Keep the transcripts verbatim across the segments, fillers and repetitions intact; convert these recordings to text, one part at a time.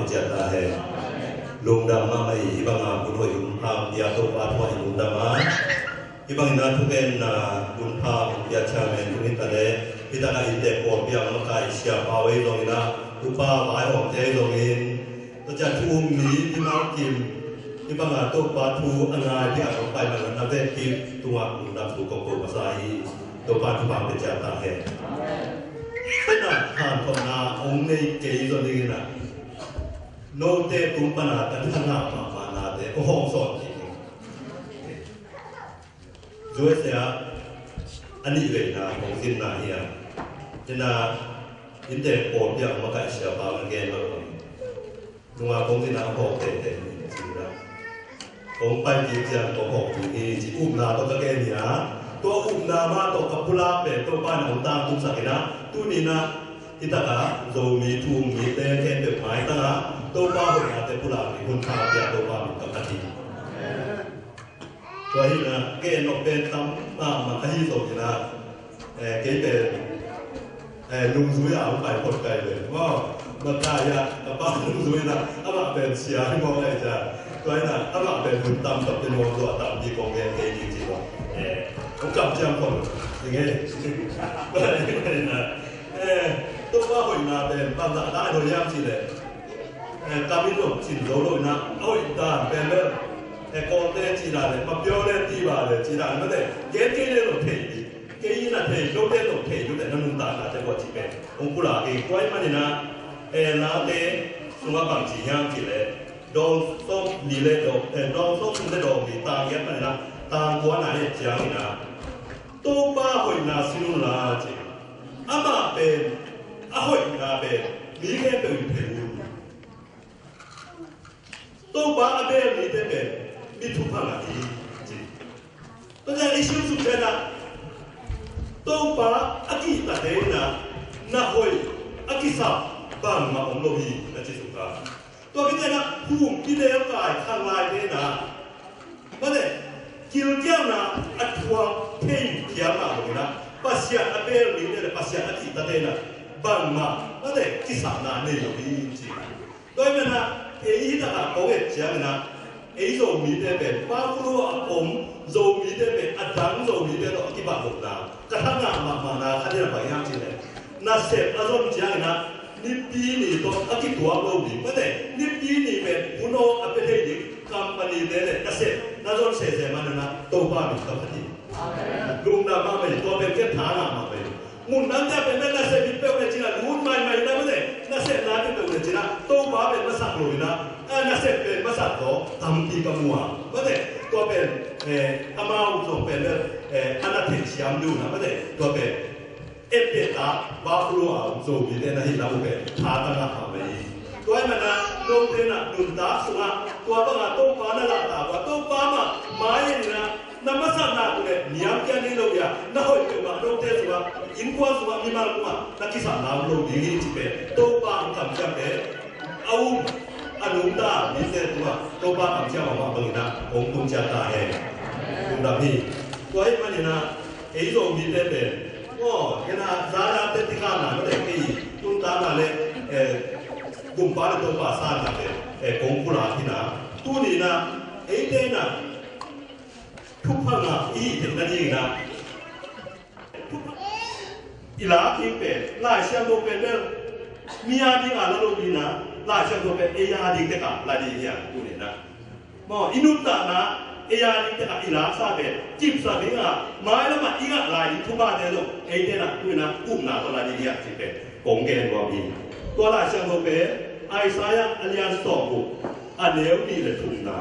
Ciat ta hen. Lungdam mahmah hi. Hih banga hun hoih hun pha pia Topa thu ah i lungdam a, hih bangin a thugenna hun pha hong pia chairman tung hi ta leh, hih takah inntek pawlpi a makaih Sia Pau ahi zongin a, upa vaihawmte ahi zongin, tua ciang thu um mi mimal kim, hih banga Topa thu a ngai ding a hong pai bangin a vekpi tungah lungdam thu kong ko masa hi. Topa thupha pia ciat ta hen. Tua in a hanthotna hong nei kei zong dingin a, note tung pana ka thangah mahmahnate kong hong sawn kik hi. U S A ah a nih veina hong zinna hi a, ina inntek pawlpi a makaih Sia Pau na gen lo. Nunga kong zinna hong hawk tete hi ci ina. Kong pai kik ciang kong hawk kik hi ci upna tawh ka gen hi a. Tua upna mah tawh ka pulak pen Topa in hong tangtungsak ina. Tuni ina hih takah Zomi thu um mite khempeuh maitangah Topa hoihnate pulak ding hun pha pia Topa min ka phat hi. Tua hi ina, ka en nop pen tam mahmah ahi zongin a, eh, kei pen, eh, nungzui a hong pai phot kei ve. Maw, makai a, ka pa nungzui ina, amah pen sia hi mawk lai cia. Tua hi ina, amah pen hun tam tak pen mawk tua tampi kong gen kei ding ci tua. Eh, hong kam ciang phot ding e. Tua hi ina, eh, Topa hoihna pen bangzah lai lo hiam cih leh, eh, kam in lo cin zo lo ina, a hoih dan pen bel, eh, Kawlte cih dan le, Mapiaw le Tiba le cih dan mate, gen kei le lo thei ding, kei in a thei, note lo thei, note na nuntaknate buat cih pen hong pulak hi. Tua ahih manin a, eh, Late sungah bang ci hiam cih leh, dawng sawm li le dawng, eh, dawng sawm li le dawng li tang giat manin a, tang kua na hi ciangin a, Topa hoihna sin unla ci. Amah pen, a hoihna pen mi khempeuh in phe un. Topa a beel mite pen mi thupha ngah hi ci. Tua ciang i sim suk ciangin a, Topa a kihtate in a, na hoih a kisap bangmah om lo hi na ci suk a. Tua khit ciangin a, humpinelkai khanglaite in a, mate, gilkialna a thuak thei phial mah lo in a, Pasian a beel mite le Pasian a kihtate in a, bangmah, mate, kisapna nei lo hi ci. Tua ahih manin a, ei hih takah kong et ciangin a, ei Zomite pen, Buffalo a om Zomite pen, a dang Zomite tawh a kibat lohna, ka thangah mahmahna khat in a bang hiam cih leh, nasep a zon ciangin a, Nipi ni tawh a kituak lo ding, mate, Nipi ni pen hun aw a pia thei ding company te le nasep na zon sese manin a Topa min ka phat hi. Lungdam mahmah hi, tua pen ken tha ngah mahmah hi. Mun dangte a pen pen nasep hi peuh le cin a lut maimai na mate, nasepna hi peuh le cin a Topa pen masak lo in a, a nasep pen masak lo tampi ka mu a, mate, tua pen, eh, amau zong pen pen, eh, a na theih siam ding uh na mate, tua pen et pet a, Buffalo a om Zomite na hih lam uh pen tha ka ngah mahmah hi. Tua ahih manin a, note na nuntak sungah tua bangah Topa na lahtak uh a, Topa mah mai-in a, na masakna uh leh niam kia nei lo hi a, na hoih peuhmah note sungah, innkuan sungah, mimal sungah na kisapna om lo ding hi cih pen Topa hong kamciam pen a um a nungta mite tungah Topa kamciam a mah bangin a hong tun ciat ta hen. Lungdam hi. Tua ahih manin a, ei Zomite pen, aw, ken a zana te tikahna mate kei tuntakna le, eh, Gumpa le Topa sanna pen, eh, kong pulak hi na. Tuni in a, eite in a thupha ngah i theihna dingin a, i lak ding pen, Lai Siangtho pen bel mi a ding a la lo ding a, Lai Siangtho pen ei a ding tek a la ding hi a, tuni in a. Maw, i nuntakna ei a ding tek a i laksa pen kipsak ding a, mailam ah i ngah lai ding thuphate zong eite in a tuni in a upna tawh la ding hi a cih pen kong gen nuam hi. Tua Lai Siangtho pen Isaiah a lian sawmguk, a neu nih le thumna.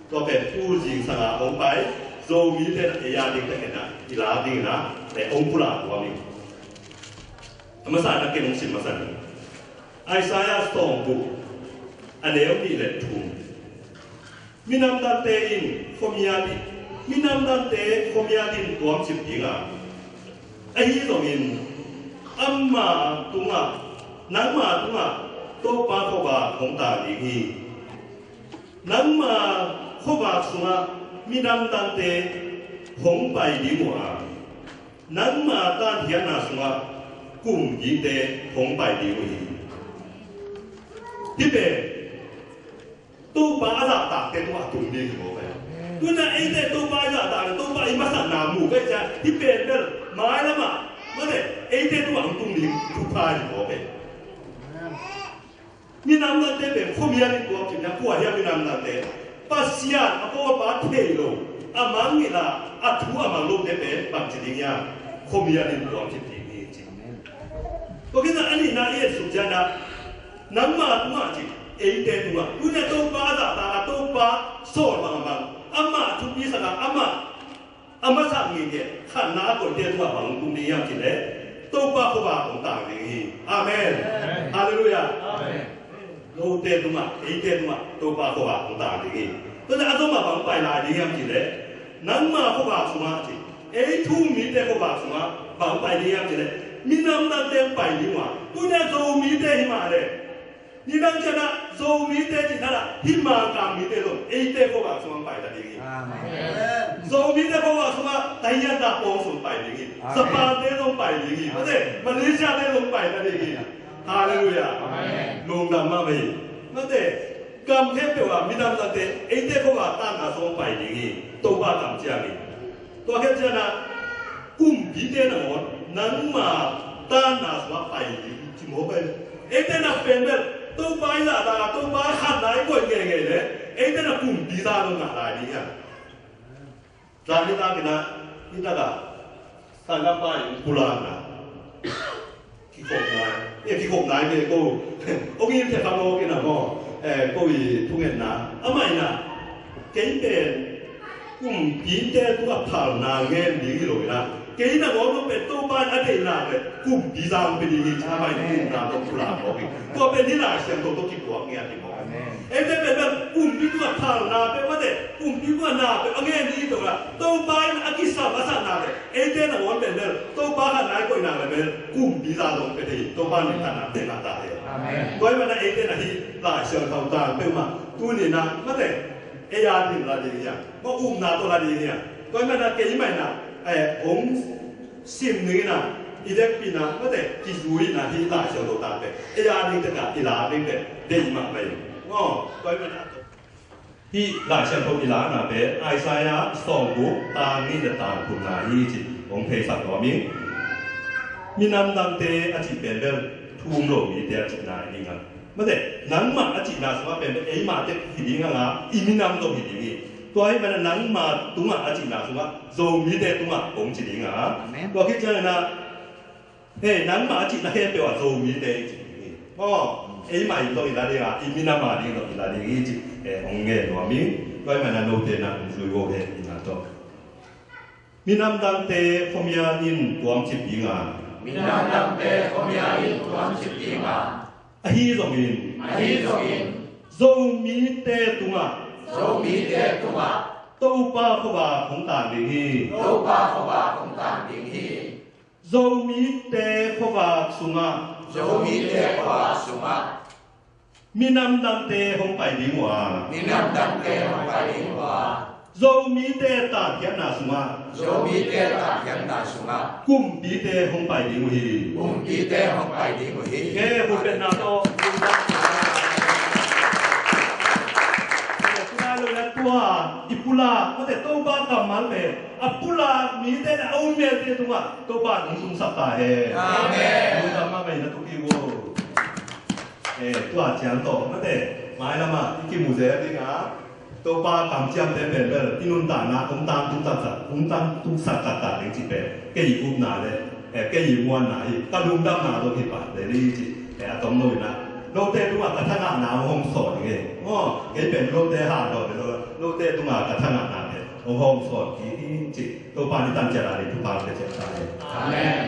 Tua pen tu zingsang a hong pai Zomite in a ei a ding tek in a i lak dingin a, eh, hong pulak nuam hi. A masa in a ken hong sim masa ning. Isaiah sawmguk, a neu nih le thum. Minam dangte in khuamial in, minam dangte khuamial in tuamcip ding a, ahi zongin ama tungah, nangma tungah Topa khuavak hong tang ding hi. Nangma khuavak sungah minam dangte hong pai ding uh a, nangma tangthiatna sungah kumgikte hong pai ding uh hi. Hih pen Topa a zahtakte tungah a tung ding hi mawk e. Tu-in ah eite Topa i zahtak leh Topa i masakna mu ka hih ciang hih pen bel mailam ah mate eite tungah hong tung ding thupha hi mawk e. Minam dangte pen khuamial in tuam cih na, kua hiam minam dangte? Pasian a pawlpa thei lo, a mangngilh a, a thu a mang lote pen bang ci ding hiam? Khuamial in tuam cih ding hi ci. Tua khit ciang a nihna i et suk ciangin ah nangma tungah ci, eite tungah. Tu-in ah Topa a zahtak a, Topa sawl bangbang, amah thupi sak a, amah a masa ngitnget khatna a koihte tungah bang tung ding hiam cih leh Topa khuavak hong tang ding hi. Amen. Amen. Halleluiah. Amen. Note tungah, eite tungah Topa khuavak hong tang ding hi. Tua leh a zom ah bang pai lai ding hiam cih leh nangma khuavak sungah ci, ei thu-um mite khuavak sungah bang pai ding hiam cih leh minam dangte pai ding uh a, tu-in ah Zomite hi mah leh nidang ciangin ah Zomite cih na lah hih Mangkang mite zong eite khuavak sungah pai ta ding hi. Amen. Zomite khuavak sungah Thailand, Kampong sung pai ding hi. Amen. Japan-te zong pai ding hi. Mate, Malaysia-te zong pai ta ding hi. Halleluiah. Amen. Lungdam mahmah hi. Mate, gam khempeuh ah minam dangte eite khuavak tanna sungah pai ding hi. Topa kamciam hi. Tua khit ciangin ah kumpite nangawn nangma tanna sungah pai ding ci mawk e. Eite na pen bel Topa i zahtak a, Topa khatna i koih ngeingei leh eite na kumpi zah lo ngah lai ding hi a. Zan nitak in ah, nitak ah, sanggam pa in pulakna kikhopna, e, kikhopna i ve ko. Ong in thekha mawk in a maw, e, ko i thungetna. Amah in a, kei pen kumpite tungah phalna ngen ding hi lo in a, kei nangawn pen Topa in a deihna le kumpi zang pe ding hi, ci a, amah in kumna tawh pulak mawk hi. Tua pen hih Lai Siangtho tawh kipuak ngiat hi mawk. Amen. Eite pen bel kumpi tungah phalna pe mate, kumpi tungah na pe a ngen ding hi lo in a, Topa in a kisam a sakna le eite nangawn pen bel Topa khatna i koihna le bel kumpi zah zong pe thei hi. Topa minthanna pe ngah ta hen. Amen. Tua ahih manin a eite na hih Lai Siangtho tang peuhmah tuni in a mate, ei a ding la ding hi a, ma upna tawh la ding hi a. Tua ahih manin a keimah in a, eh, hong sim ning in a, i vekpi in a mate, kizui in a hih Lai Siangtho tang pen ei a ding tek a i la ding pen deih mahmah hi. Aw, tua ahih manin a hih Lai Siangtho i lakna pen Isaiah sawmguk tang nih le tang thumna hi ci hong theisak nuam ing. Minam dangte a cih pen bel thu-um lo mite a cihna hi ding a, mate, nangmah a cihna sungah pen bel eimah tek hi ding hang a, i minam zong hi ding hi. Tua ahih manin nangmah tungah a cihna sungah Zomite tungah hong ci ding a. Amen. Tua khit ciangin a, hei, nangmah a cihna khempeuh ah Zomite i ci ding hi. Maw, eimah in zong i la ding a, i minam a ding zong i la ding hi ci, eh, hong ngen nuam ing. Tua ahih manin a note na hong zui vo hen, i na tawh. Minam dangte khuamial in tuamcip ding a. Minam dangte khuamial in tuamcip ding a. Ahi zongin. Ahi zongin. Zomite tungah. Zomite tungah. Topa khuavak hong tang ding hi. Topa khuavak hong tang ding hi. Zomite khuavak sungah. Zomite khuavak sungah. Minam dangte hong pai ding uh a. Minam dangte hong pai ding uh a. Zomite tatkhiatna sungah. Zomite tatkhiatna sungah. Kumpite hong pai ding uh hi. Kumpite hong pai ding uh hi. Ke, hupetna tawh. Tua, i pulak, mate Topa kammal pen a pulak mite le a um mite tungah Topa in hong tungsak ta hen. Amen. Lungdam mahmah in a thupi vo. Eh, tua ciang tawh mate, mailam ah i kimu zel ding a, Topa kamciamte pen bel i nuntakna hong tangtung taktak, hong tangtungsak taktak ding cih pen kei i upna le, eh, kei i muanna hi, ka lungdamna zong hi pah le li cih, eh, a tomno in a, note tungah ka thangahna hong sawn ing e. Aw, kei pen note handawn le lo, note tungah ka thangahna pen hong hong sawn kik ing cih, Topa in i tan ciat a ding thupha hong pia ciat ta hen. Amen.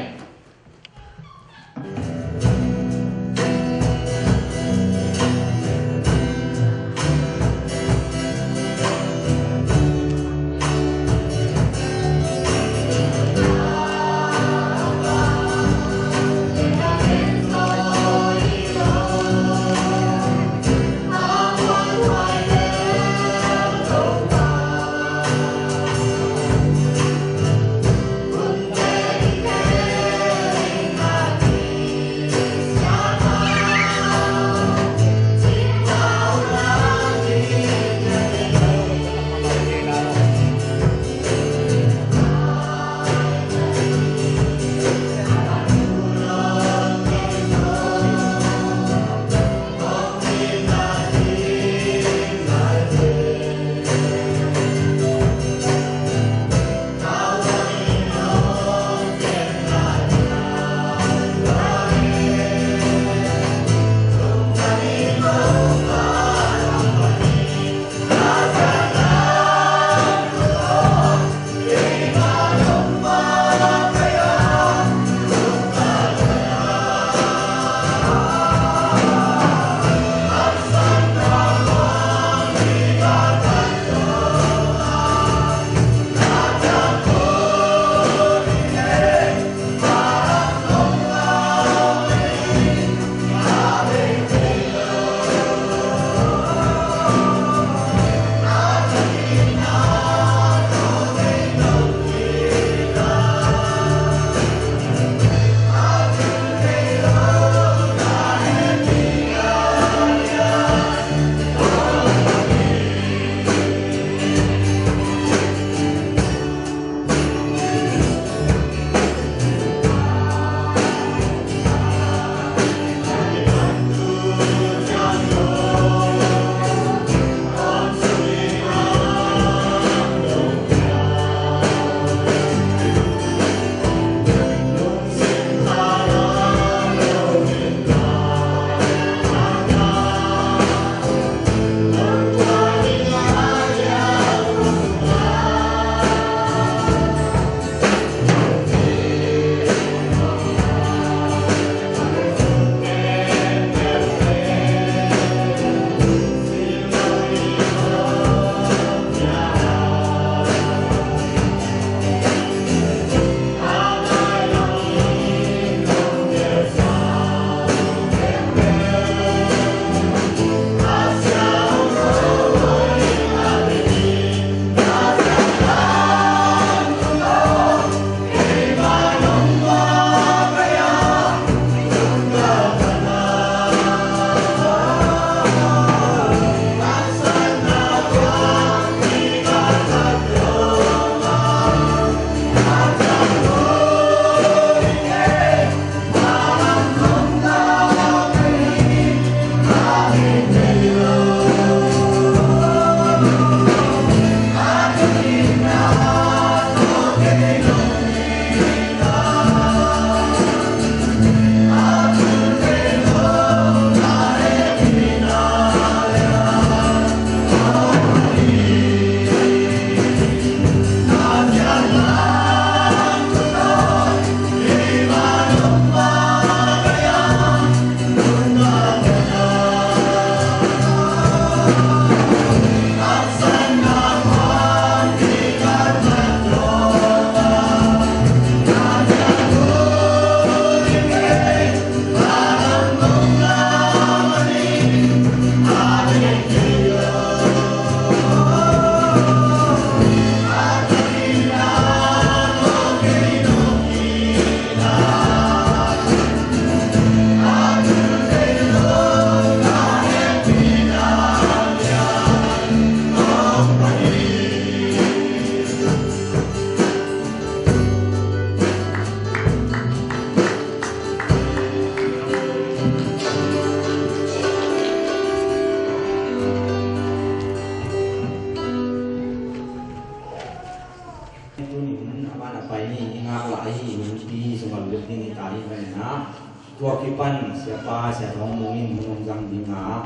Tua kipan Siapa, Sia Thawng Mung in hun hong zang ding a,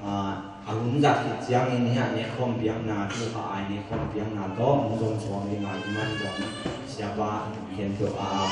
a, a hun zat khit ciangin hiah nekhawm piakna, tu kha ai nekhawm piakna tawh hong zong suak ding a, i man zong Siapa khen tua a.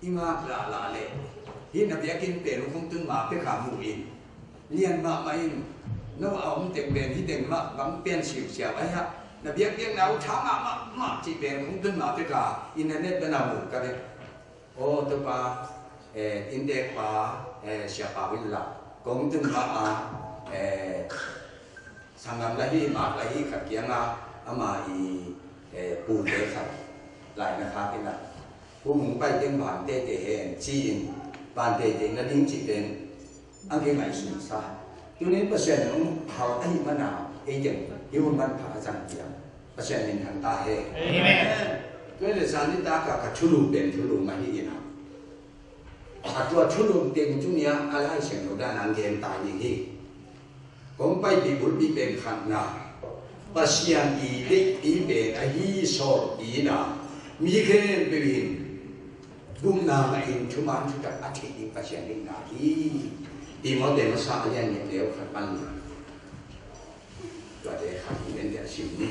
I ngak lala le hih na biakinn pen hong tun ma pek a mu in, lian mahmah in, no a om teng pen hih teng mah bang pian siusiau ahi hah, na biakpiakna uh tha mahmah mah cih pen hong tun ma pek a, internet bana mu ka ve. Aw Topa, eh, inntekpa, eh, Sia Pau in la kong tun ma a, eh, sanggam la hi, mak la hi khat kiangah ama i, eh, pute khat laina khak in a, pu mung pai teng bante te hen ci-in, bante te na ding ci pen a kingaihsun sa. Tunin Pasian in hong hal ahih mana ei teng hih hun manpha a zang piak Pasian min thang ta hen. Amen. Tua le zan nitak a ka thulu pen thulu mah hi in a, a tua thulu teng tuni a a Lai Siangtho dan a gen ta ding hi. Kong paipih bulpi pen khatna, Pasian i deihpi pen ahi sawlpi in a, mi khempeuh in gupna ngah in thuman thutak a theih ding Pasian deihna hi. Timote masa a lian nih neu khat pan nih. Tuate khat hi den sia sim ni.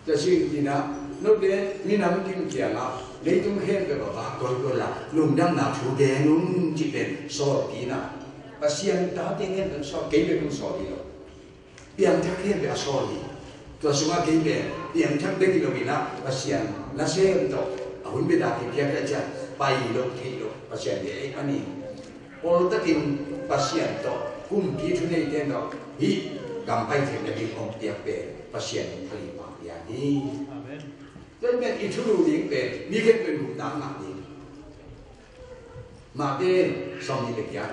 Sia sim ni na, note minam kim kiangah leitung khempeuh a vak golgol a lungdamna thu gen un cih pen sawlpi in a, Pasian tate ngen pen sawl, kei pen sawl hi lo. Piangthak khempeuh a sawl hi. Tua sungah kei pen piangthak bek hi lo in a, Pasian nasem tawh a hun bia dak hi piak le ciah pai lo thei lo Pasian bia ei a ni. Pawltakin Pasian tawh kumpi thuneite tawh hih gam pai theihna ding hong piak pen Pasian in a lipa piang hi. Amen. Tua pen i thulu ding pen mi khempeuh in gupna ngah ding. Mate sawmnih le giat,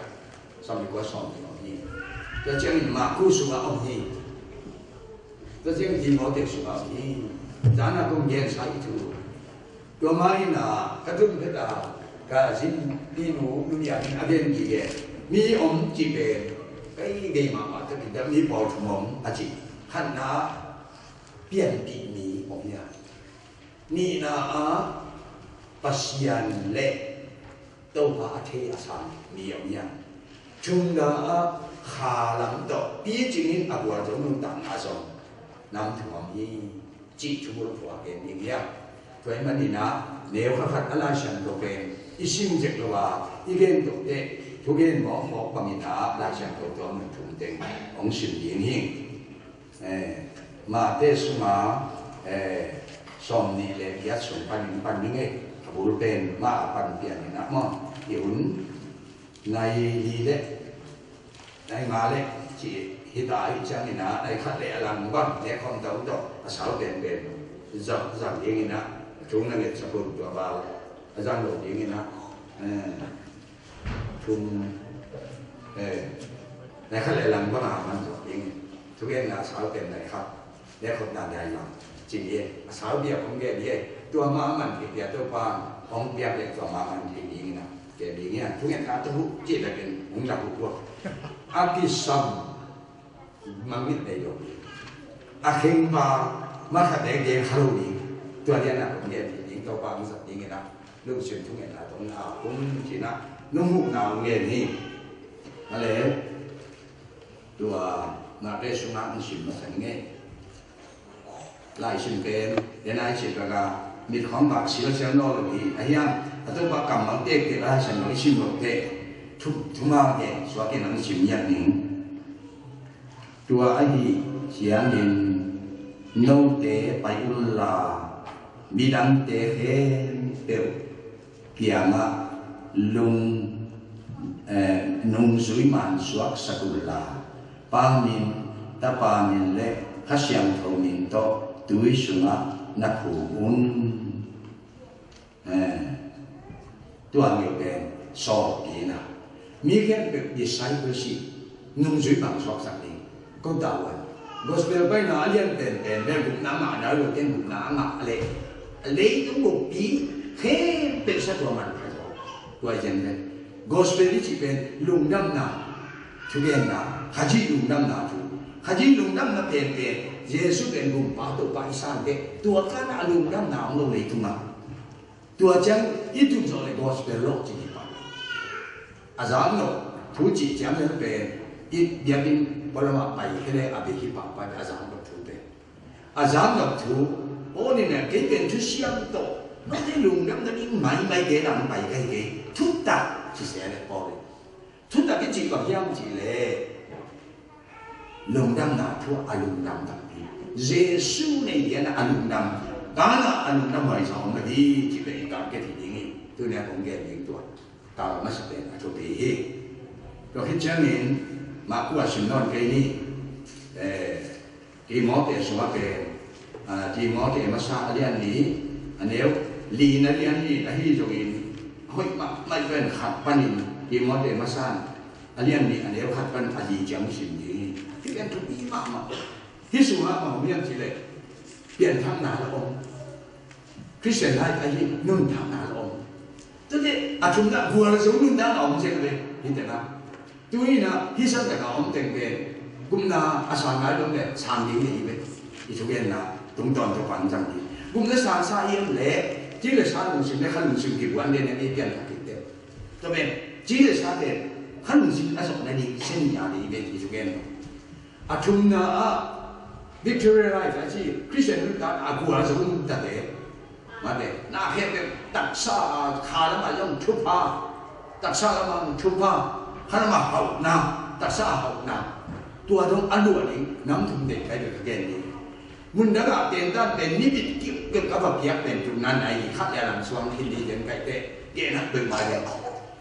sawmnih kua, sawmnih om hi. Tua ciangin Marku sungah om hi. Tua ciangin Timote sungah om hi. Zan a kong gensa i thu. Tua mah in a ka tun phet a ka zin pinu nuniang in a gen gige. Mi om ci pen kei gei mahmah takin dah mi pawl thum om a ci. Khatna pianpih mi om hi a. Nihna ah Pasian le Topa a thei a sang mi om hi a. Thumna ah kha lam tawh picingin a gualzo nuntakna zong nam thum om hi. Cih thubul phuak gen ding hi a. Tua ahih manin a neu kha khat a Lai Siangtho pen i sim zek lo a i gen tawh teh thugen mawkmawk bangin a Lai Siangtho tua mun thum teng hong sim ding hi. Eh, Mate sunga, eh, sawmnih le giat sung panin pan ning ei, a bul pen mah a pan pianin a maw, i hun nai li le nai nga le ci hita hi ciangin a nai khat le a lang bang le khawm tau tawh a sau penpen zang, zang dingin a, a thung na nget sa bul tua bal a zang lo dingin a, eh, thum, eh, nai khat le lang bang a man zawh ding. Thugenna a sau pen nai khat le khawm dan dai lam ci hi. A sau bia khawm gen hi. Tua mah a man thei pia Topa hong piak le tua mah a man thei dingin a gen ding hi a. Thugenna a tua huh cih lakin hong lak uh tua a kisam Mangngilh nei lo ding. A khengpa mah khat bek gen kha lo ding. Tua lianah kong gen ding, Topa hong zat dingin ah lungsim thungetna tawh hong ap un ci-in ah nong muhna hong gen hi. A le, tua Mate sungah hong sim masa ning ei. Lai sim pen den a i cih bek a mit khawng bak silsial nawn lo hi. Ahi hang a Topa kammal tektek a Lai Siangtho i sim loh teh thum thum a gen suak in hong sim ngiat ning. Tua ahih ciangin note pai unla, midangte khempeuh kiangah lung, eh, nungzui man suaksak unla, Pa min, Tapa min le Kha Siangtho min tawh tui sungah na phum un. Eh, tua ngeu pen sawlpi na. Mi khempeuh discipleship, nungzui bang suaksak ding. Ko ta wan. Gospel paina a lian penpen bel gupna ngah na lo ken gupna a ngah le. A leitung buppi khempeuh sa tua man kha zo. Tua ciang pen gospel i cih pen lungdamna, thugenna, Khazih lungdamna thu. Khazih lungdamna penpen Jesu pen gumpa Topa i san teh tua kan a lungdamna om lo leitungah. Tua ciang i tun zawh le gospel lawh cih hi pah. A zam lo thu cih ciang le pen i biakinn pualamah pai khe le a bei hi pah pah a zam lo thu pen. A zam lo thu Paul in a kei pen thu siam tawh note lungdam nading maimai kei lam pai kai kei thutak ci se le Paul in. Thutak i cih bang hiam cih leh lungdamna thu a lungdam takpi. Jesu nei lian a lungdam, kana a lungdam huai sa om lo hi cih pen i target hi ding hi. Tuni a kong gen ding tua tal masa pen a thupi hi. Tua khit ciangin Marku a sim nawn kei ni. Eh, Timote sungah pen, ah, Timote masa a lian li, a neu li na lian li ahi zongin, a hoih mahmah pen khat panin Timote masa a lian li a neu khat pan a li ciang sim ding. Hih pen thupi mahmah. Hih sungah bang om hiam cih leh pianthakna la om. Christian life ahi nuntakna la om. Tua teh a thumna gualzo nuntakna om zel ve. Hih teh na. Tuni in ah hih sang tak a om teng pen gupna a sang nai lo le sang ding hi ve. I thugenna tungtawn tawh pan zang ding. Gupna sang sa hiam le ci le sa lungsim le kha lungsim kibuan den a i pianthak kik teh. Tua pen ci le sa pen kha lungsim a zong nading sen nia ding hi ve i thugenna. A thumna ah Victoria Life a ci Christian nuntak a gualzo nuntak e. Mate, na khempeuh taksa a kha lam a zong thupha, taksa lam a zong thupha, kha lam a hauhna, taksa a hauhna. Tua dong a lua ding nam thum deih kai bek ka gen ding. Mundang a tentan pen ni bit kiukiu ka va piak pen thumna nai khat le a lam suang khin ding den kai teh gen hak bek mai ding.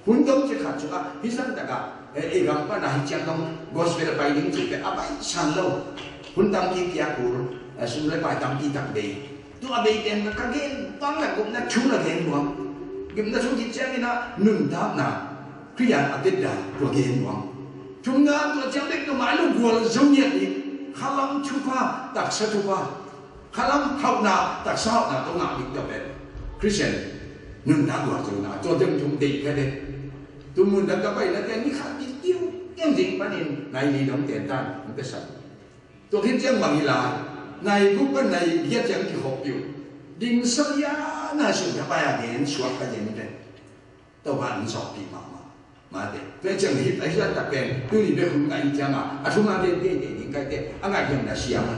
Hun dong ci khat sungah hih sang tak a, eh, i gam pan a hih ciang dong gospel a pai ding ci pen a pai san lo. Hun tampi kia kul, eh, sum le pai tampi tak bei. Tua bei ten ka gen bang la gupna thu la gen buang. Gupna thu ci ciangin ah nuntakna Khristian a tetdan tua gen buang. Thumna tua ciang bek tua mai lo gualzo ngiat ding. Kha lam thupha, taksa thupha. Kha lam hauhna, taksa hauhna tawh ngah ding tua pen Khristian nuntak gualzona tua teng thum deih kha ding. Tu mun dang ka paina teng ni khat ding kiu, kiu ding panin nai li dong tentan hong pia san. Tua khit ciang bang hi lai, nai guk pan nai giat ciang kikhop piu. Ding sa ya na sun ka pai a gen suak ka gen pen. Topa in sawpih mahmah. Mate. Tua ciang hih a hih tak pen tuni bek hun ngai ciang a, a thum a pen tei tei ding kai teh a ngai hiam na siang a.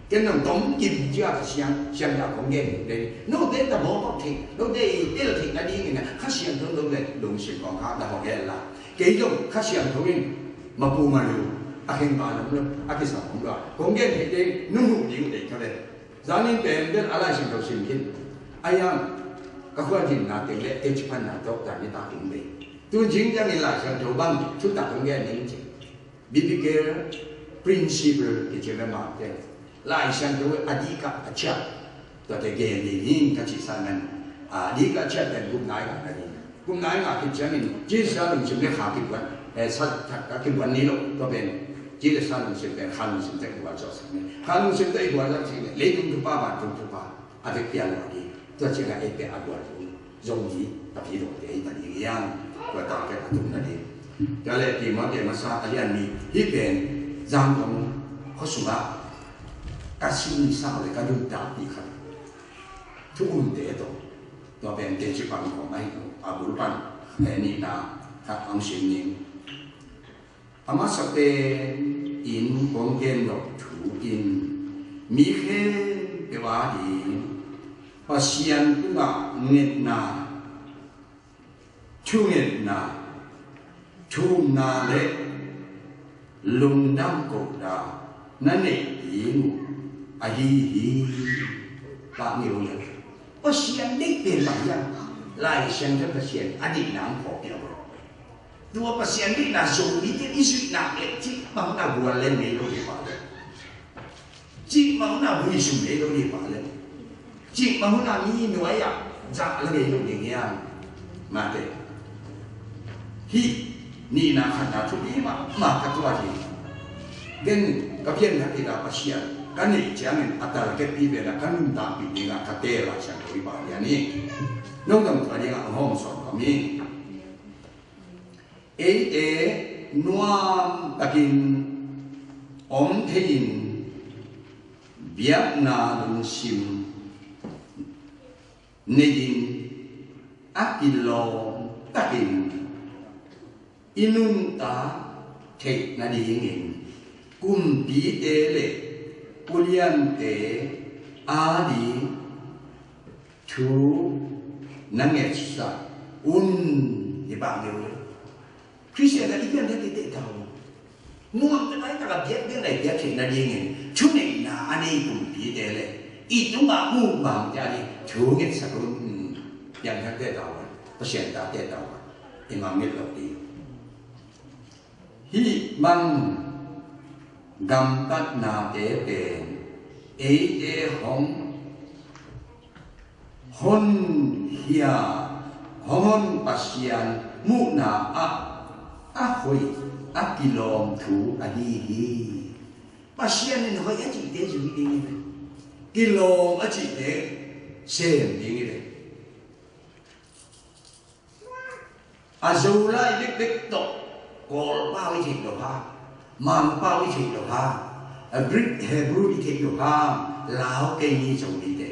Ken nong tom kim cia ka siang, siang ta kong gen ding. Note ta bawl kok thei, note i tel thei nadingin a Kha Siangtho lo le lungsim kong khak na hong hel la. Kei zong Kha Siangtho in mapu malu a kheng ba lam lo a kisam hong lo a kong gen thei ding nung hu ding dei ka le. Zanin pen bel a Lai Siangtho sim khin. A yang ka khua dinna teng le kei ci panna tawh dan ni ta ding bei. Tun zing ciangin Lai Siangtho bang thutak kong gen ning ci. Biblical principle kici ve mah te. Lai Siangtho a dik a a ciah. Tuate gen ding hi ka ci sa nan. A dik a ciah pen gupna i ngah na ding. Gupna i ngah khit ciangin ci sa lungsim le kha kibuan. Eh, sa thak ka kibuan ni lo. Tua pen ci le sa lungsim pen kha lungsim te kibuan zawh sak ni. Kha lungsim te i buan zawh ci le leitung thupha vantung thupha. A vek pian lo ding. Tua ciangin ei pen a buan tung. Zong hi, ka pi lo te i ta ding hiam. Tua tak pen a tung na ding. Tua le Timote masa a lian ni. Hih pen Zangkong khuasungah ka sin sau le ka nuntakpih khat thu umte tawh, tua pen teci pan kong ahi a bul pan nihna khat hong sim ning. A masa pen in kong gen nop thu in mi khempeuh ading Pasian tungah ngetna, thungetna, thumna le lungdam kohna na neih ding uh ahi hi. Pah ngeu le Pasian deih pen bang hiam? Lai Siangtho Pasian a deihna hong phawkpiak uh. Tua Pasian deihna Zomite i zuih nak leh cih bang na gual le ngei lo hi pah le. Cih bang na vui sum ngei lo hi pah le. Cih bang na mi nuai ah zah le ngei lo ding hiam? Mate. Hih nihna khatna thupi mahmah ka tuat hi. Ken ka pianna kila Pasian ka neih ciangin a targetpi pen a ka nuntakpih dingah ka teel a Siangtho i pah lian hi. Nong dong tua dingah a hawm sawm ka mi. Eite nuam takin om thei-in biakna lungsim nei-in a kilawm takin i nuntak theih nadingin kumpite le uliante ading thu na ngetsak un. Hi bang deuh le Khristian a i pian deuh teh tau. Nuam tak ai tak a biak deuh lai biak theih nadingin thuneihna a nei kumpite le i tungah mumangte ading thu ngetsak un. Piang deuh teh tau. Pasian ta teh tau. I mang mit lo ding. Hih bang gamtatnate pen eite hong honkhia, hong hon Pasian muhna ah a hoih a kilawm thu ahi hi. Pasian in hoih a cihte zui ding hi ve. Kilawm a cihte sem ding hi ve. A Zolai bekbek tawh Kawlpau i theih loh a, Mangpau i theih loh a, a Greek, Hebrew i theih loh a, Lau, Kaimi, Zomite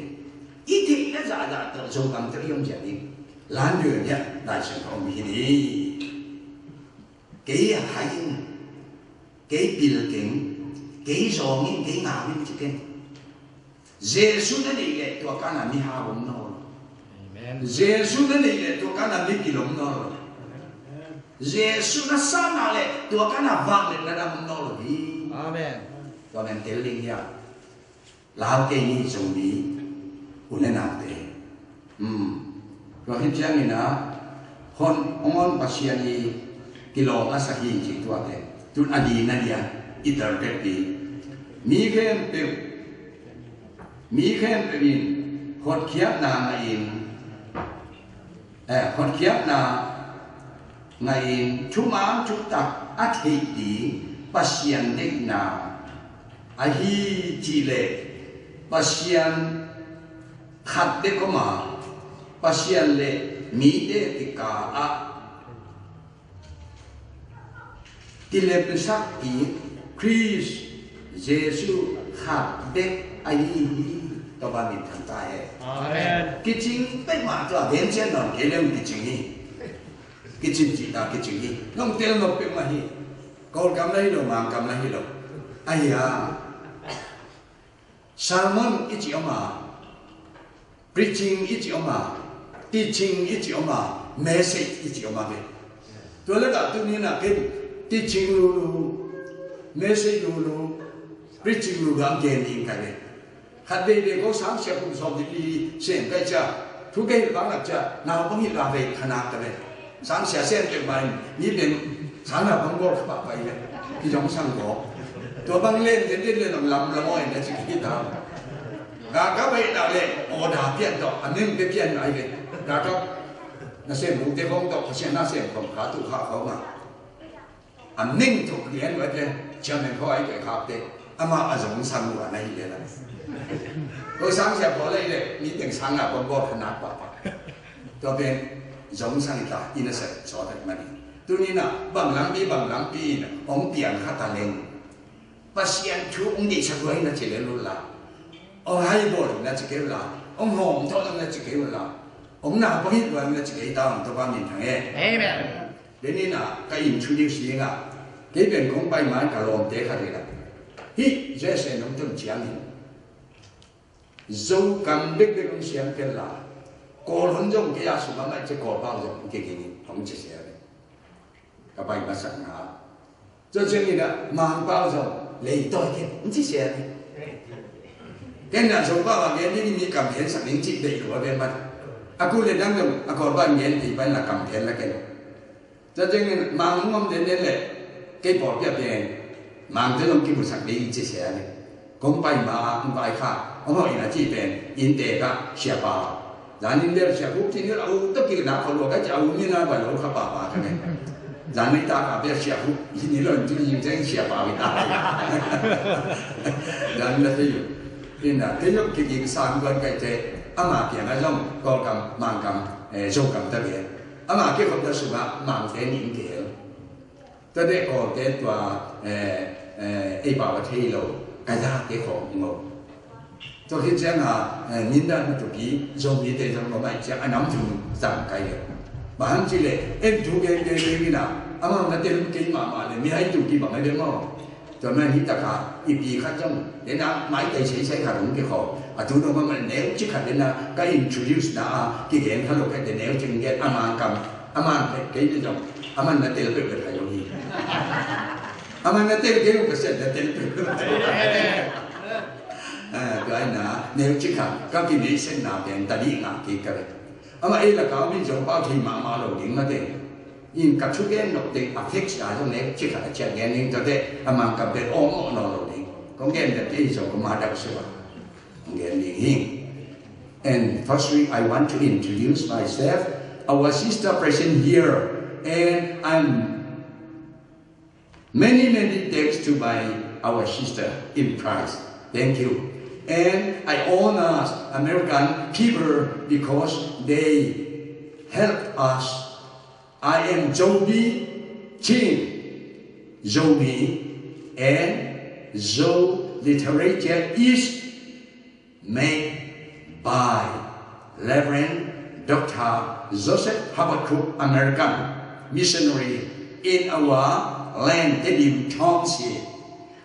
i theihna zahzah tawh Zogam tawh i om ziah ding. Lan deuh hiah Lai Siangtho om hi ni. Kei hai in, kei pil keng, kei zawng in, kei ngau in ci keng. Jesu na neih leh tua kana mihau om nawn lo. Amen. Jesu na neih leh tua kana migil om nawn lo. Jesu na sangah leh tua kana vangliatna dang om nawn lo hi. Amen. Tua men tel ding hiam? Lau, Kaimi, Zomi u le naute. Hmm. Tua hi ciangin a hon, hong hon Pasian i kilawm a sak hi ci tuate. Tun a dina dia i target pi. Mi khempeuh, mi khempeuh in hotkhiatna ngah in, eh, hotkhiatna ngah in thuman thutak a theih ding Pasian deihna ahi cih leh Pasian khat bek om a, Pasian le mite kikal ah kilemsakpi Khrist Jesu khat bek ahi hi. Topa min thang ta hen. Amen. Kicing peuhmah tua gen cian nawn kei leng kicing hi. Kicing cihta kicing hi. Nong tel nop peuhmah hi. Kawlkam la hi lo, Mangkam la hi lo. Ahi a, sermon i cih om a, preaching i cih om a, teaching i cih om a, message i cih om a ve. Tua lakah tuni-in a ken teaching lulu, message lulu, preaching lulu a gen ding ka ve. Khat veivei ko sangsia kum sawm dip li sem kai cia, thu ka hilh bang lak cia, naupang hilh la vei khanak ka ve. Sangsia sem peuhmah in mi pen sang naupang bawl kha pahpah hi ve. Kizong sang ko. Tua bang len len len len lam lam aw in a cik hi ta. Galkap a hih nak leh order pian tawh a meng pia pian mah hi ve. Galkap nasem bungte khawng tawh Pasian nasem khawng kha tu kha khawng a, a meng thuk lian uh a cia, chairman khawng a i koih khapte amah a zong sang uh a na hi leh la. Ko sangsia khawng la hi leh mi teng sang naupang bawl khanak pahpah. Tua pen zong sang hi ta, i na sa sawt tak mah hi. Tuni-in a bang lampi bang lampi in hong piang kha ta leng, Pasian thu hong deihsak lua hi na ci lel uh la, hong haibawl hi na ci kei uh la, hong hawmthawh na ci kei uh la, hong naupang hi lua na ci kei ta, hong Topa min thang e. Amen. Denin ah ka introduce ding ah, kei pen kong pai man ka lawmte khat hi la, hih J S A nong tun ciangin Zokam bekbek hong siam kei la, Kawl hun zong kei a sum a maih cia Kawlpau zong hong kiging in hong ci sia ve. Ka pai masakna ah, tua ciangin ah Mangpau zong leitawi kei hong ci sia ve. Ken a Zopau a gen ding mi kam phen sak ding cih deih lo a ve mat. A ku le dang zong a Kawlpau gen thei pai la kam phen la ken. Tua ciangin Mang hong om den den leh kei pawlpi a pen Mangte zong kimusak ding ci sia ve. Kong pai ma hong vai kha hong hawh in a cih pen innte ka siapa. Zan in bel Sia Khup ci ni lo, a u tawh kikna kho lua ka ci a, u min a vai lo kha papa ka ne. Zan ni ta ka bel Sia Khup ci ni lo in ci ni ciang Siapa vi ta. Zan in la thei uh. Ina kei zong kiging sang duan kai te, ama kiang a zong Kawlkam, Mangkam, eh, Zokam ta ve. Ama kikhop na sungah Mangte ning kei. Tua deh Kawlte tua, eh, eh, ei pau a thei lo, ka zate khawng hing lo. Tua khit ciang a, eh, mindan a tupi Zomite zong lo mai ciang a nam thum zang kai le. Bang hang ci le, en tu gen gen gen ina, amang na tel kei mahmah le, mi hai tu ki bang ai le maw. Tua man hi taka, i pi khat zong, dena mai tai sei sei khat hong kikhawm. A tu dong a man neu ci khat dena, ka introduce na a, kigen khat lo khat de neu ci gen a Mangkam, a Mang kei ni zong, a man na tel peuh peuh thai lo hi. A man na tel kei lo ka sian na tel peuh peuh. Ah, tua ina, neu ci khat, ka kinei sen na pen, ta di nga ki ka le. Amah ei lakau min Zopau thei mahmah lo ding mate. In ka thugen nop ding a fix a zong ne, ci khat a ciat gen ding tua te, a Mangkam pen awng mawh nawn lo ding. Kong gen deuh te hi zong kong ma deuh sua. Kong gen ding hi. And firstly, I want to introduce myself, our sister present here, and I'm many, many thanks to my, our sister in Christ. Thank you. And I honor American people because they help us. I am Zomi Chin, Zomi, and Zo literature is made by Reverend Doctor Joseph Habakkuk, American missionary in our land, Tedim Township.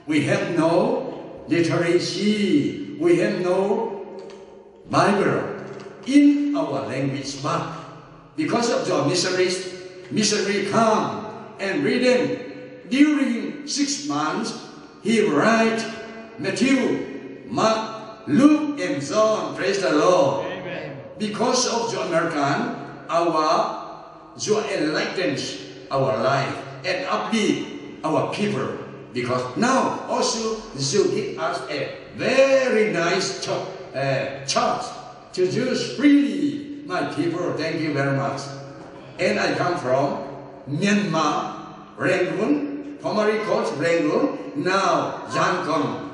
We have no literacy, we have no Bible in our language, but because of the missionaries, missionary come and read them during six months, he write Matthew, Mark, Luke, and John. Praise the Lord. Amen. Because of the American, our, your enlightens our life and upbeat our people. Because now also you give us a very nice cho-, uh, church to use freely, my people. Thank you very much. And I come from Myanmar, Rangoon, formerly called Rangoon, now Yangon.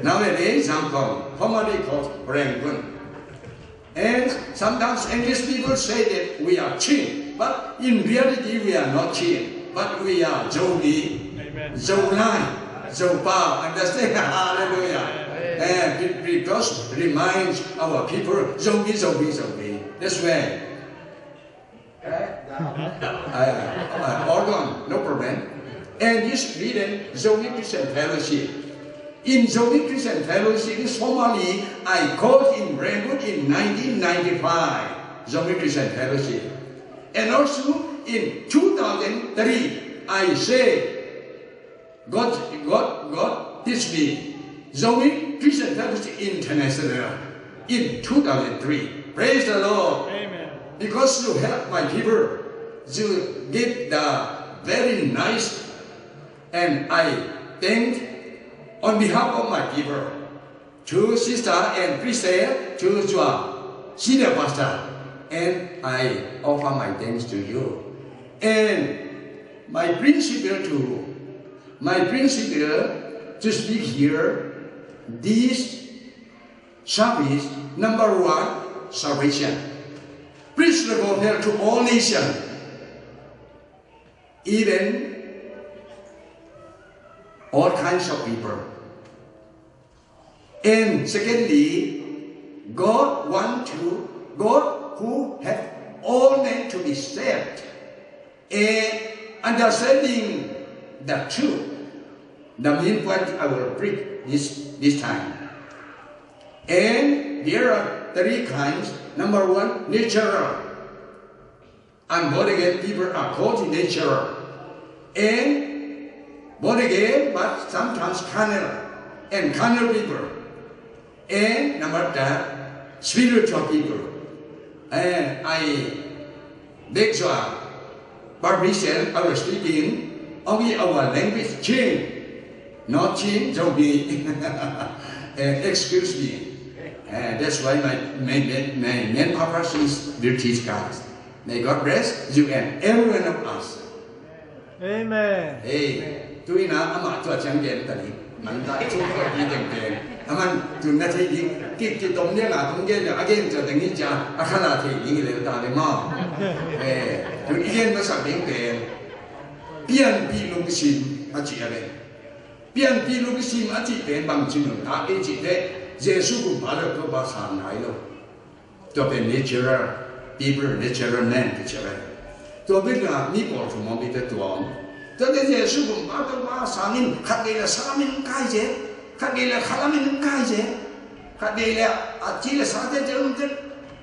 Nowadays, Yangon, formerly called Rangoon. And sometimes English people say that we are Chin, but in reality we are not Chin, but we are Zomi, Amen. Zolai, Zopau. Understand? Hallelujah. Amen. Eh, be-, because reminds our people, Zomi, Zomi, Zomi. That's why. Uh, uh, organ, no problem. And this written Zomi Christian Fellowship. In Zomi Christian Fellowship, this formally I called in Rangoon in nineteen ninety-five, Zomi Christian Fellowship. And also in two thousand three, I said, God, God, God teach me, Zomi Christian Fellowship International in two thousand three. Praise the Lord. Amen. Because you help my people, you give the very nice, and I thank on behalf of my people. To sister and priest, to your senior pastor, and I offer my thanks to you. And my principle to, my principle to speak here, this service, number one, salvation. Preach the gospel to all nations. Even all kinds of people. And secondly, God want to, God who have all men to be saved and understanding the truth. The main point I will preach this, this time. And there are three kinds. Number one, natural. And born again people are called natural. And born again, but sometimes carnal. And carnal people. And number three, spiritual people. And I make sure, but recent I was speaking, only our language change. Not change, so be. Eh, excuse me. Eh, that's why my, my, my, my main purpose is British guys. May God bless you and every one of us. Amen. Hey, tu-in ah amah tua ciang gen ta ni. Man ta i chung ko i deng pen. Aman tun na thei ding. Kik ki tom liang a kong gen liang a gen tua deng hi cia a khala thei ding i lel ta le maw. Eh, tun i gen masak ding pen. Pianpih lungsim a ci a pen. Pianpih lungsim a cih pen bang ci nun ta i cih teh Jesu kumpa le Topa sang nai lo. Tua pen natural people, natural man kici a pen. Tua pen a mi pawl thu mawk mi te tua om. Tua te Jesu kumpa Topa sang in khat vei le sa lam in kai zel, khat vei le kha lam in kai zel, khat vei le a ci le sa te te um te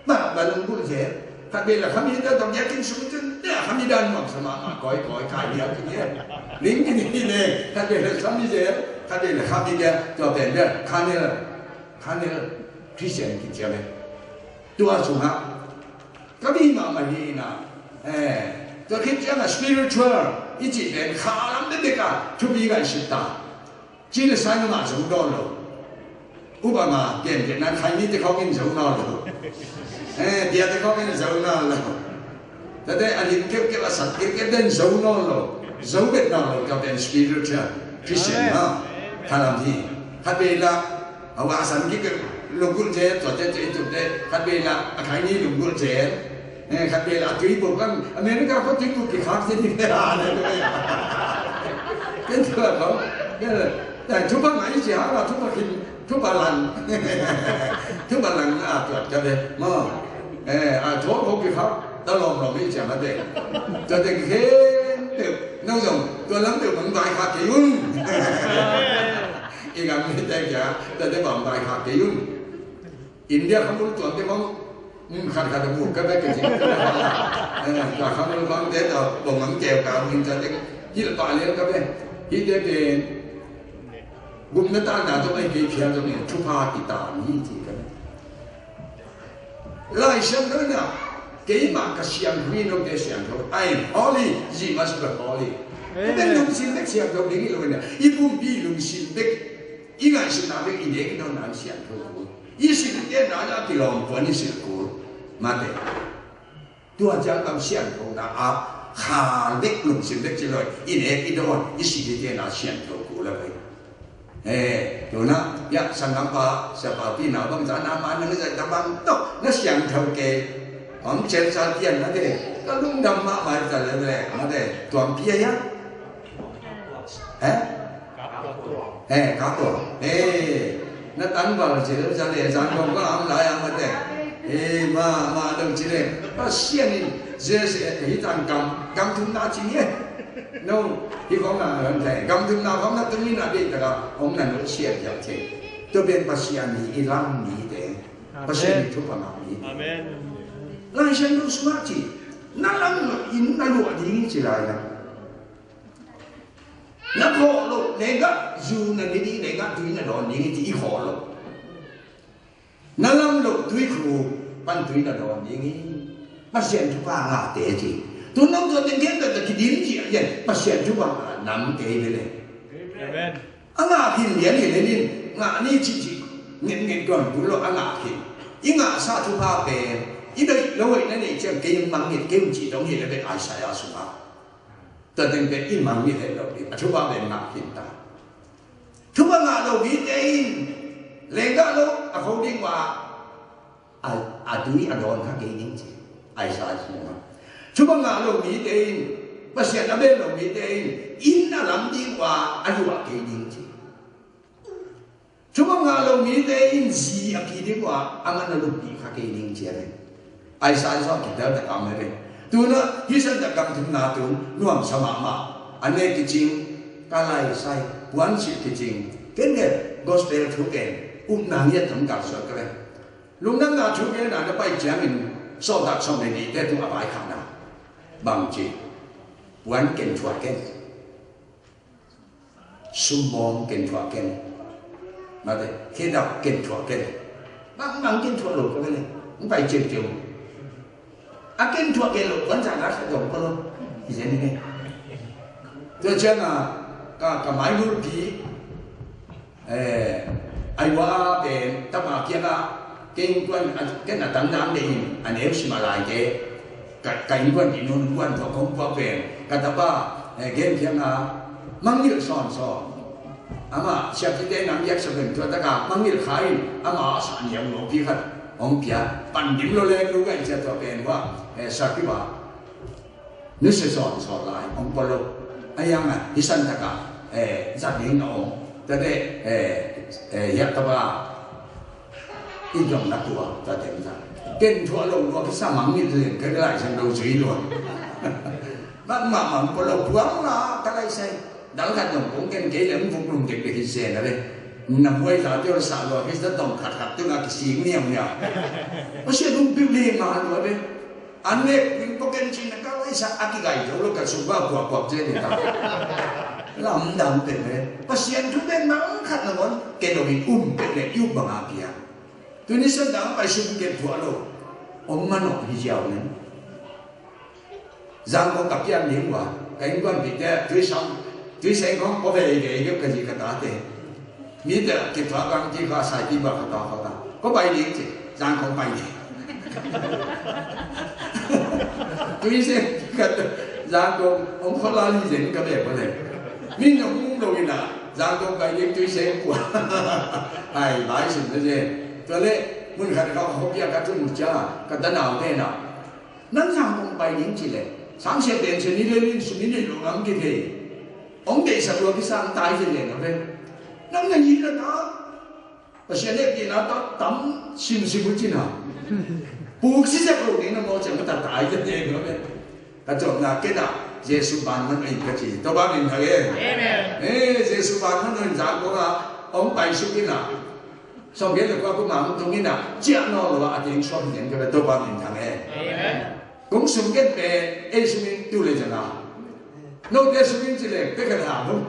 ba ba lunggulh zel, khat vei le kha mi te tawh biakinn sung te te kha mi dan nuam sa mahmah kawikawi kai biakinn zel. Ning kini le khat vei le sa mi zel, khat vei le kha mi zel, tua pen zel kha ni le kha ni le Christian kici a pen. Tua sungah ka mi mahmah hi ina, eh, tua khit ciangah spiritual i cih pen kha lam bekbek a thupi ngaihsut ta. Ci le sa in amah zo nawn lo. Upama gengen na khaini te khawng in zo nawn lo. Eh, bia te khawng in zo nawn lo. Tate a lim keuhkeuh a sat keuhkeuh den zo nawn lo. Zo bet nawn lo ka pen spiritual Christian na. Kha lam hi. Khat vei la a va san kik lunggulh zel, tua te tua i tuk te, khat vei la a khaini lunggulh zel. Eh, khat vei la a tuibup kan, America khua tuibup kikhak zel ding. Hallelujah. Ken tua khawng, ken, eh, thupha ngai cia la, thupha khin, thupha lang. Thupha lang a tuat ka ve. Maw. Eh, a thaw khawng kikhak, ta lawmlawm i cia mate. Tua te khempeuh, nang zong, tua lam peuh bang vaikhak kei un. I gam mite kia, tua te bang vaikhak kei un. India khamul tuamte khawng, mun khat khat a buk ka bek ka cih. Eh, ka khamul bangte tawh bawng ang keu ka min tate hilh pah lel ka bek. Hihte pen gupna tanna tawh ei kei phial zong in thupha kitan hi ci ka bek. Lai Siangtho in ah keimah ka siangtho hi, note siangtho. I am holy, ye must be holy. Amen. Tua pen lungsim bek siangtho ding hi lo in ah i pumpi lungsim bek, i ngaihsutna bek, i nek i dawnna in siangtho kul. I silh i tenna in a kilawm puan i silh kul. Mate. Tua ciang bang siangthona ah kha bek lungsim bek ci lo, i nek i dawn, i silh i tenna siangtho kul a ve. Eh, tuna, ya, sanggampa, siapa pi na bang zan na ma na zan ta bang tawh na siangtho kei. Om cel sa kian na te, ka lungdam mahmah ta le le, mate, tuam pia ya. Eh? Eh, ka tua. Eh, na tangval cil, zan le zan kong ka am lai ang mate. Eh, ma, ma dong cil le. Pasian in, Jesu, eh, hi tang kam, kam thum na cil ye. No, hi kong na lam te. Kam thum na kong na tung ni na de ta ka, kong na no sian ya te. Tua pen Pasian ni i lam ni te. Pasian ni thupha ngah ni. Amen. Lai Siangtho sungah ci. Na lam lo in na luah ding ci lai na. Na khawh loh, lenggah zu na ne ding, lenggah tui na dawn ding hi ci i khawh loh. Na lam loh tuikhuk pan tui na dawn ding hi. Pasian thupha ngahte ci. Tu nong tua teng khempeuh ta kidim ci a, Pasian thupha ngah namte hi ve le. Amen. A ngah khin lian hi le lin, ngah ni ci ci, nget nget dawn kul lo a ngah khin. I ngahsa thupha pen i daih lo hoih na neih ciang kei mangngilh kei un ci dong hi le ve Isaiah sungah. Tua teng pen i mangngilh het lo ding, a thupha pen ngah khin ta. Thupha ngah lo mite in lenggah lo a kho ding uh a, a, a tui a dawn kha kei ding ci. Isaiah sungah. Thupha ngah lo mite in Pasian a bel lo mite in inn a lam ding uh a luah kei ding ci. Thumang ngah lo mite in zi a ki ding uh a, a man a lupih kha kei ding ci a ve. Isaiah zong kitel tak a om a ve. Tuna hih Santa gam thumna tung nuamsa mahmah. A nek kicing, ka laisai, puansilh kicing. Ken le gospel thu ken upna ngiat tam kal suak ka ve. Lungdamna thu ken na na pai ciangin sawltak sawm le nihte tung a vaikhakna. Bang ci, puan ken thuah ken. Sumbawng ken thuah ken. Mate, khedap ken thuah ken. Bangmah ken thuah lo ka ve le. Hong pai ciamciam. A ken thuah ken lo, wan zan a khat dong ko lo. Hi zen hi ne. Tua ciang a, ka, ka mai lur pi. Eh, ai wa pen, tapa kiang a, ken kuan, a, ken a tang dang de in, a neu sim a lai te. Ka, ka innkuan, innkuan tua kong puak pen ka tapa, eh, gen phiang a, mangngilh sawnsawn. Amah siapite nam biak sa pen tua taka mangngilh kha in, amah a sa niam lo pi khat hong pia. Pan dim lo leng lu gai cia tua pen hua, eh, sa kiba nusia sawnsawn lai hong pua lo. A yang a, hi san taka, eh, zat ding na om. Tate, eh, eh, hiak tapa, i zong na tua, ta teng ta. Ken thuah lo lua, kisa mang ni zen, ka lai sang lo zui lua. Mak mak mang ko lo buang la, ka lai sai. Dal khat dong kong ken kei lem vuk lum dek dek hi zen a le. Na muai za tio sa lua, kisa dong khat khat tu nga kising niam nia. Pasian hong piu le ma lua le. An nek min poken cin na ka lai sa a kigai zo lo ka sung ba kuak kuak zen ni ta. Lamdang pen le. Pasian thu pen mang khat na mon, ken lo min um pen le, i um bang a pia. Tuni Santa pai sum ken thuah lo. Om manawh hi ziau nen. Zangkong ka pian ding ua, ka innkuanpihte, tuisang, tuiseng khong ko vei vei ka zi ka tate. Mite kithuah bang ti kha sai ti ba kha ta kha ta. Ko pai ding ci, Zangkong pai ding. Tuiseng ka Zangkong, hong kho la li zen ka ve ko le. Min hong lo ina, Zangkong pai ding tuiseng kua. Ai, bai sim na zen. Tua le, mun khat ka hong pia ka tun cia, ka ta nau te na. Nang Zangkong pai ding ci le, sang sia den sia ni le ni su ni ni lo lam ki thei. Ong dei sa lo ki sang tai ci le na ve. Nang na ni la ta. Pasian le ki na ta tam sim sim u ci na. Pu si sa lo ni na mo cia ma ta tai ci le na ve. Ka cawm na ke na, Jesu ban man oi ka ci. To ba min ha ge. Amen. Eh, Jesu ban man oi Zangkong a, ong pai su ki na. Sawm gen le kua kum a hong tung in a, ciah nawn lo a, a teng suak hi zen ka ve, Topa min thang e. Amen. Kong sum gen pen ei sum in tu le zang a, note sum in ci le pek a la hong,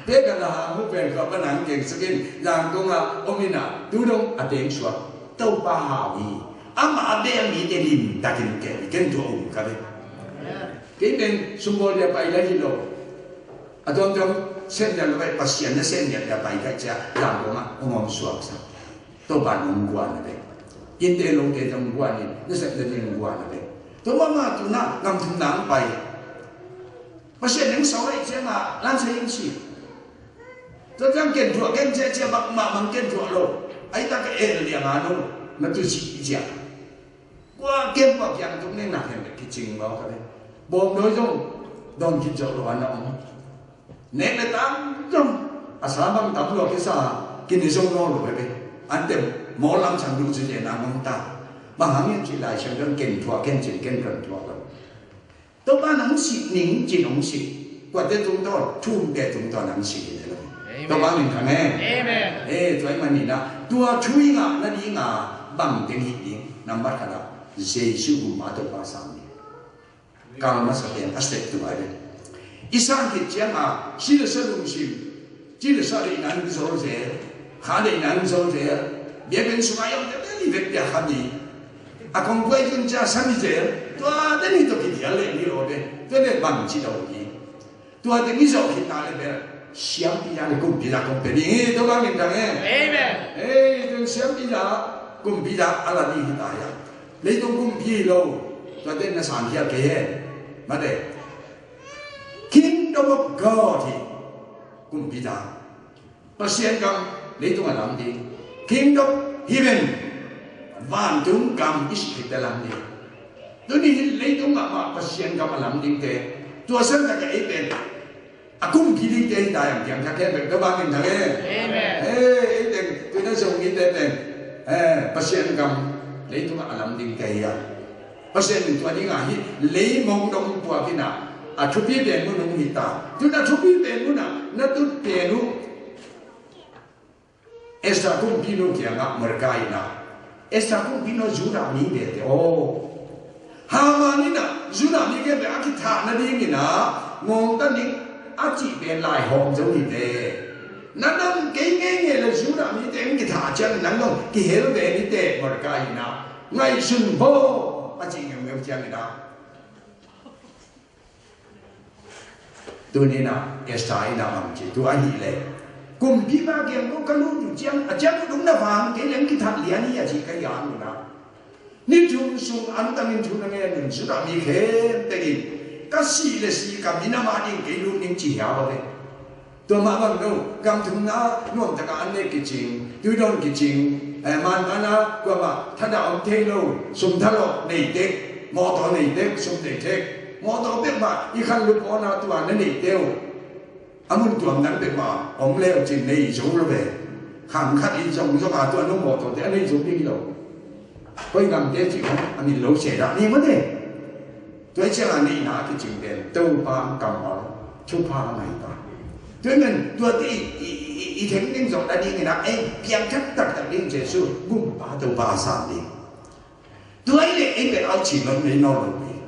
pek a la hong pen kua pa nang keng suk in, Zangkong a om in a, tu dong a teng suak. Topa hau hi. Amah a bel mite limtakin ken, ken tua um ka ve. Kei pen sum bawl dia pai la hi lo. A tuamtuam sem lian lo pai, Pasian na sem lian lian pai ka cia, lam kong a hong om suak sa. Topa nong guan a ve. Innte lote zong guan in, na sem lian in guan a ve. Tua mah mah tu na gam thum nang pai. Pasian neng sau lai cia ma, lan sa ing si. Tua ciang ken thuah, ken cia cia bak mah mang ken thuah lo. Ai ta ka el liang a no, na tu si cia. Kua kem kua kiang tung ne nak hen kicing lo ka ve. Bawm dawi zong dawn kit zo lo a na om. Nek le tang zong a sa bang tam lo kisa kini zong lo lo ve. Ante maw lam sang du ci le na ngong ta. Bang hang in ci lai sang dong ken thuah ken cin ken kan thuah lo. Topa nang sih ning cin hong sih. Kuate tungtawn, thumte tungtawn nang sih hi lo. Amen. Topa min thang e. Amen. Eh, tua i man ni na. Tua thu i ngah na ding a bang teng hi ding. Nambat khat a Jesu gum a Topa sang ni. Kal masa pen a step tu ai le. I sang khit ciang a, si le sa lungsim. Ci le sa le inan zol zel. Kha le inan zol zel. Bia pen sung a yong te te li vek pia kha ni. A kong kuai tun cia sa ni zel. Tua te ni to ki dial le ni lo de. Tua le bang ci lo ni. Tua te ni zo khit na le bel. Siampi za le kumpi za kong pe ding hi, Topa min thang e. Amen. Hei, tun siampi za, kumpi za, a la ding hi ta ya. Leitung kumpi lo, tua te na sang hial kei he. Mate. Kingdom of God hi. Kumpi za. Pasian gam, leitung a lam ding. Kingdom of heaven. Vantung gam i si khit te lam ding. Tuni hin leitung mahmah Pasian gam a lam dingte, tua sang tak a ei pen a kumpi dingte hi ta hiam? Piangthak khempeuh Topa min thang e. Amen. Ei, ei teng tui na zong mite pen, eh, Pasian gam leitung a lam dingte hi a. Pasian in tua dingah hi leimong dong puak in a, a thupi pen mun hong hi ta. Tun a thupi pen mun ah na tut pen uh. Esther kumpinu kiangah Mordecai in a, Esther kumpinu Judah mi bete aw. Haman in a Judah mi khempeuh a kithah nadingin a ngawngta ning a cih pen laihawm zo hi ve. Na dam kei ngeingei le Judah mite in kithah ciangin nang dong kihel ve ni teh Mordecai in a, ngaihsun baw a cih ngeungeu ciangin a. Tuni in a Esther in a bang ci, tua ahih leh kumpipa kiang ko ka lut uh ciang a ciang uh dong na vang kei leng kithat lian hi a ci ka hi a, tuni in a ni thum sung an tangin thu na ngen un, Judah mi khempeuh in ka sih le sih ka minam a ding kei lut ning ci hiau a ve. Tua mah bang lo, gam thumna nuam taka an nek kicing, tuidawn kicing, eh, manmana kuamah thadah om thei lo, sum thalawh nei tek, mawtaw nei tek, sum nei tek, mawtaw pek mah i khan lupawna tua na nei teu. A mun tuam dang pek mah om leu cin nei zo lo ve. Khang khat i zong zong a tua nung mawtaw te a nei zo ding hi lo. Koi gamte cih khan a min lo se dah ni mah te. Tua ciang a neihna a kicing pen Topa kammal thupha ngai ta. Tua men tuate i, i, i, i theng ding zawh nading in a ei piangthak taktak ding Jesu gumpa Topa a san ding. Tua i le ei pen auci lo nei nawn lo ding.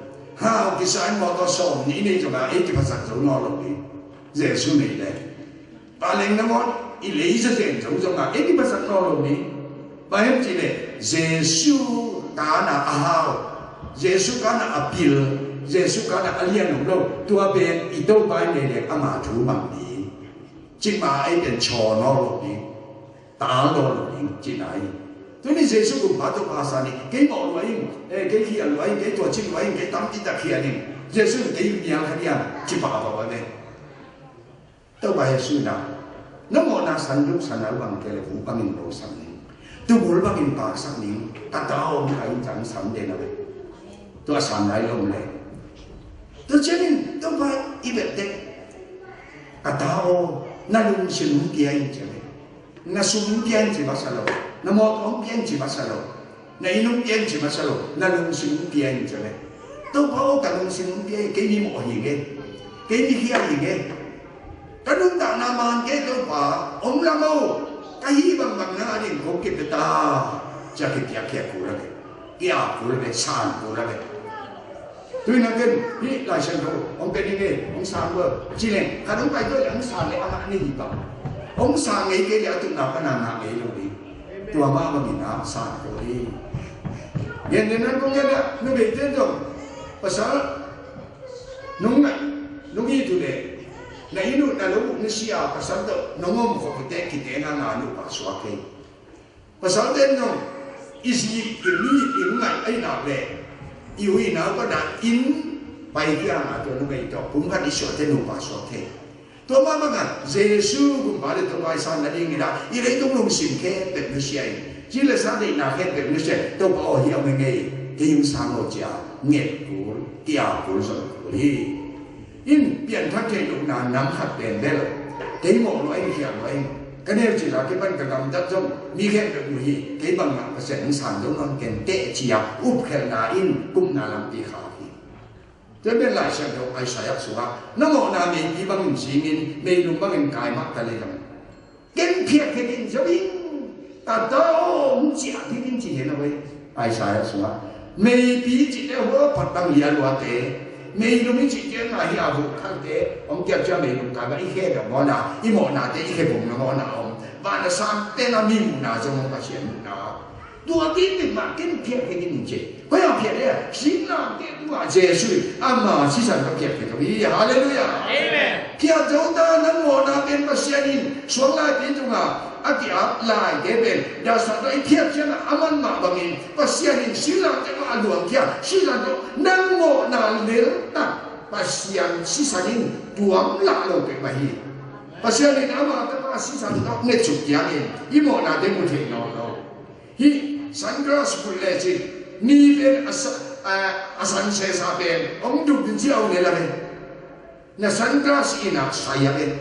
Hau kisa in mawtaw sawm nih nei zong a ei kiphasak zo nawn lo ding. Jesu nei le Paleng nangawn i leiza zen zong zong a ei kiphasak nawn lo ni. Bang hiam cih leh Jesu kana a hau, Jesu kana a pil, Jesu kana a lian om lo. Tua pen i Topa i nei leng ama thu mang ni. Cima ei pen chaw nawn lo ni. Taal nawn lo ni cina hi. Tuni Jesu gumpa Topa sa ni. Kei mawh lua in, eh, kei khial lua in, kei tuacin lua in, kei tampi tak khial in. Jesu in kei mial kha diam cipah a bawh a ve. Topa Jesu in a, na mawhna san duk san al bang kei le bu bangin lo san ning. Tubul bangin paksak ning, ka ta om ka in cang san den a ve. Tua san lai lo le. Tua ciangin Topa i bel tek. Ka ta aw, na lungsim hong pia in ci a ve. Na sum hong pia in ci masa lo. Na mawtaw hong pia in ci masa lo. Na inn hong pia in ci masa lo, na lungsim hong pia in ci ve. Topa aw, ka lungsim hong pia in, kei mi mawh hi nge, kei mi khial hi nge. Ka nuntakna man kei Topa, om lam aw, ka hih bangbang nang a ding ko kipia ta. Cia kipiak khiak kul a ve, kiap kul a ve, san kul a ve. Tui na ken hih Lai Siangtho hong pia ding e, hong sang ua ci leng khat hong pai tuai le hong sang le amah ni hi bang. Hong sang ngei kei le a tutna pana ngah ngei lo ding. Tua mah bangin a san ko hi. Gen den nan kong gen a, nu bei ten zong pasal nong ngaih nong it uh le na inn uh na lo uh na sia pasal tawh nong om khop uh teh kite na na nupa suak hi. Pasal ten zong i zi i mi i ngaih a i nak le i u i nau pana inn pai kiang a tua nong ngaih tawh kum khat i suak te nupa suak thei. Tua mah bangah Jesu gumpa le Topa i san nading in a i leitung lungsim khempeuh nusia in, ci le sa deihna khempeuh nusia in, Topa aw hi a om hi ngei, kei hong sang aw cia nget kul, kia kul zong kul hi. In pianthak theih lohna nam khat pen bel kei mawh lua in, khial lua in, ka neu cila kei pan ka gamtat zong mi khempeuh mu hi, kei bangmah Pasian hong san zo nawn ken teh cia upkhelhna in kumna lampi khak hi. Tua pen Lai Siangtho Isaiah sungah na mawhna meipi bangin zingin meilum bangin kai mah ta lei lam. Ken phiat khe ding zo in ka ta aw hong ciah ding in ci hen a wei. Isaiah sungah meipi cihte hua phat bang lia luate, meilum i cihte nga hi a vuk khalte hong kiak cia meilum kai bang i khe bang mawhna i mawhnate i khe bung na mawhna om. Vana sangte na mi muhna zong hong Pasian muhna. Tua ti pen mah ken phiat khe ding in ci. Koi a phiat le a singlamteh tungah Jesu in ama sisan ka phiat khe zo hi. Halleluiah. Amen. Phiat zo ta, nang mawhna pen Pasian in suang laipi tungah a ki-ap laite pen dasat lo i phiat ciangah a man mah bangin Pasian in singlamteh mah a luangkhia sisan tawh nang mawhna lel tak Pasian sisan in tuam lah lo pek mah hi. Pasian in ama tapa sisan tawh netsuk ciangin i mawhnate mu thei nawn lo. Hih sunglass put lecin ni pen a sa, A, a san sesa pen hong duk ding ci a, hong ne la ve. Na sunglass in ah sai a ve.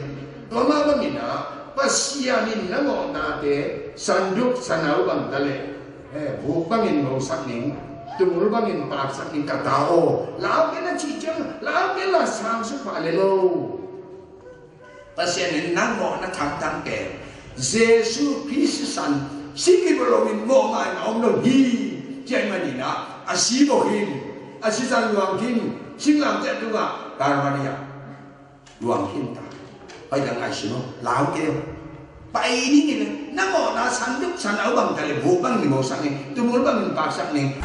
Tua mah bangin ah Pasian in na mawhnate sanduk sanau bang ta leh, eh, vuk bangin mosak ning, tumul bangin paksak ning ka ta aw. Lau kei la cih ciang, lau kei la sang suk pah le lo. Pasian in nang mawhna thangthang pen Jesu Khrist sisan, si kibang loin mawh ngaihna om lo hi. Tua ahih manin ah a si bawk khin, a sisan luang khin, singlamteh tungah Kalvari ah luang khin ta. Pai dang ai si maw, lau kei. Pai ding in na mawhna sanduk sanau bang ta leh, vuk bangin mosak ning, tumul bangin paksak ning.